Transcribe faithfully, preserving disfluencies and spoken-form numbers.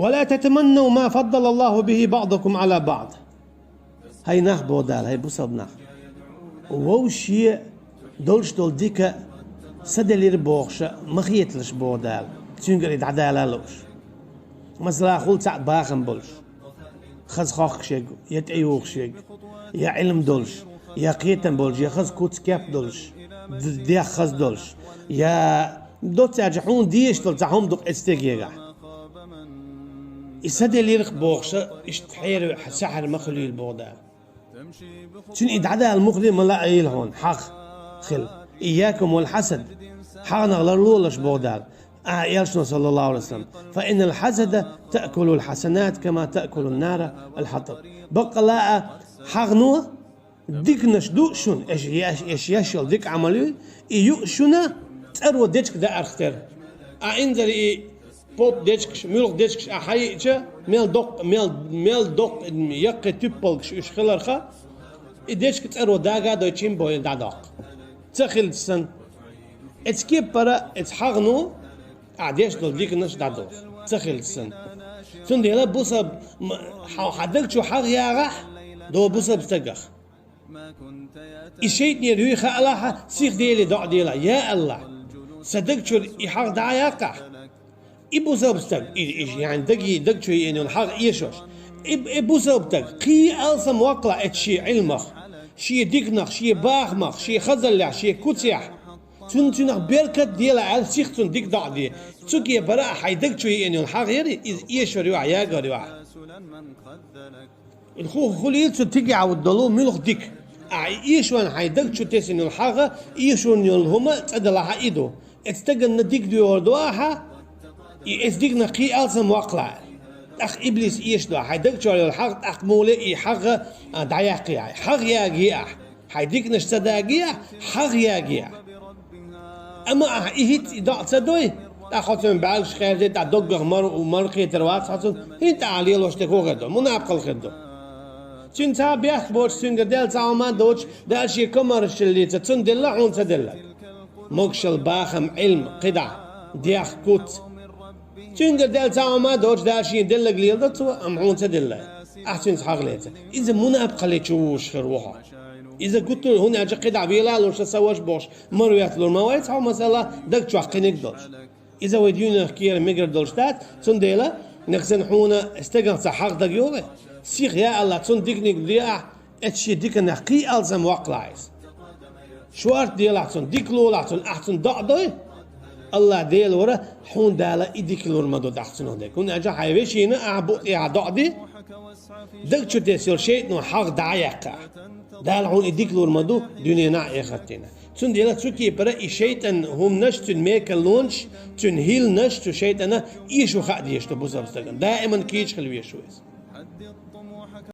ولا تتمنوا ما فضل الله به بعضكم على بعض. ХӀай нах, боху Дала, хӀай бусалба нах. Вовшийн долуш долу дика ца делира бохуш ма хеталаш, боху Дала, цуьнгара и дӀадала а лууш. Масала, хуьлу цхьаъ бахам болуш, хаза хохкуш ерг, я тӀеюхуш ерг, я Ӏилма долуш, я кхетам болуш, я хаза куц-кеп долуш, д-, дегӀ хаза долуш, я доцца аьлча хьуна дезаш долу цхьа хӀума ду-кх оцу стегехь. И ца делира-кх бохуш, иштта хьеран саьхьара ма хуьлийла, боху Дала. Цуьнан и дӀадала муха де ма лаайийла хьуна, хьагӀ хила. إياكم والحسد. ХьагӀнах ларлолаш, боху Дала. Ахьа элчано, саллаллаху Ӏалайхи ва саллам: فإن الحسد تأكل الحسنات كما تأكل النار الحطب. Баккъала а хьагӀно диканаш ду шуна, эш, эш, эш еш йолу дика Ӏамал ю, и ю шуна цӀаро дечка даарх тера. А инзаре и поп дечкаш, муьлха дечкаш а хьайиъча, мел доккха, мел, мел доккха яккхий туьппалгаш уьш хиларха, и дечка цӀаро дага а дойтуш, бой дӀадоккху. Ца хилча санна, эцу кеппара, эцу хьагӀно ахьа деш долу диканаш дӀадоху. Ца хилча санна. Цундела бусалба, м-, хьо-, хьан даг чу хьагӀ ягӀахь, до бусалба стагах. И шайтӀанера юй хаалахьа, сиха Деле доӀа делахь: «Я АллахӀ, сан даг чуьра и хьагӀ дӀа а яккхахь». И бусалба стаг, и, и, яьни даги, даг чу еана йолу хьагӀ эшош. И, и бусалба стаг кхин а алсам ваккхалахь эцу шен Ӏилмах, шен диканах, шен бахамах, шен хазаллехь, шен куцехь. Цунна цуьнах беркат делахь аьлла, сиха цунна дика доӀа де. Цу кепара а хьайн даг чу еана йолу хьагӀ яра, иза эшор ю ахь, ягор ю ахь. Ху-, хуьлийла цу тигехь долу муьлха дика. Ахьа и эшонна хьайн даг чу тесина йолу хьагӀ, эшонна йолу хӀума цӀа делахь а и ду. Эцу стаганна дика доьхур ду ахьа, и эцу диканах кхин а алсам ваккхалахь. ТӀаккха иблис эшадо, хьайн даг чохь йолу хьагӀ, тӀаккха муха ле и хьагӀ, а, дӀаяккхий ахь. ХьагӀ ягий ахь. Хьайн диканаш ца дагий ахь, хьагӀ ягий ахь. Амма ахьа и хӀинца и доӀа ца дой, тӀаккха хьо цуьнан бӀаьргаш кхаьрдий, тӀаккха доггах мар-, мархетар вац хьо цунна, хӀинца ахьа лелош дерг хӀун хир ду? Мунапкъалла хир ду. Цуьнан цхьа бехк боцуш, цуьнгара даьлла цхьа хӀума а доцуш, Дала шен комаршаллица цунна делла, хьуна ца делла. Могушалла, бахам, Ӏилма, кхидӀа, дегӀ, куц. Цуьнгара даьлла цхьа хӀума а доцуш, Дала шена делларг леладо цо, амма хьуна ца делла. Ахьа цуьнца хьагӀ леца. Иза мунапкъалла чу вуш хир ву хьо. Иза гуттар а хӀунда аьлча кхидӀа велалуш сан ваша бохуш, марветталур ма вац хьо, масала, даг чохь кхиниг долуш. Иза вай дуьйнах кхера мегар долуш дац, цундела, нагахь санна хьуна стеган цхьа хьагӀ дага йогӀий, сиха, я АллахӀ, цунна диканиг де ахь, эцу шен диканах кхин а алсам ваккхалахь иза. Шорта делахь цунна, дика лолахь цунна, ахьа цунна доӀа дой, АллахӀ Дела вара, хьуна Дала и дика лур ма ду тӀаккха цунах дерг. ХӀунда аьлча хьайн вешина ахьа букъ тӀехьа доӀа де, даг чу тесна йолу шайтӀано хьагӀ дӀа а яьккхахь, Дала хьуна и дика лур ма ду дуьненахь а, эхартенахь. Цундела цу кепара и шайтӀан хӀуманаш, цуьнан мекалонаш, цуьнан хӀилланаш, цу шайтӀана эшо хаа дезаш ду бусалба стагана. Даиман кийча хила везаш ву иза.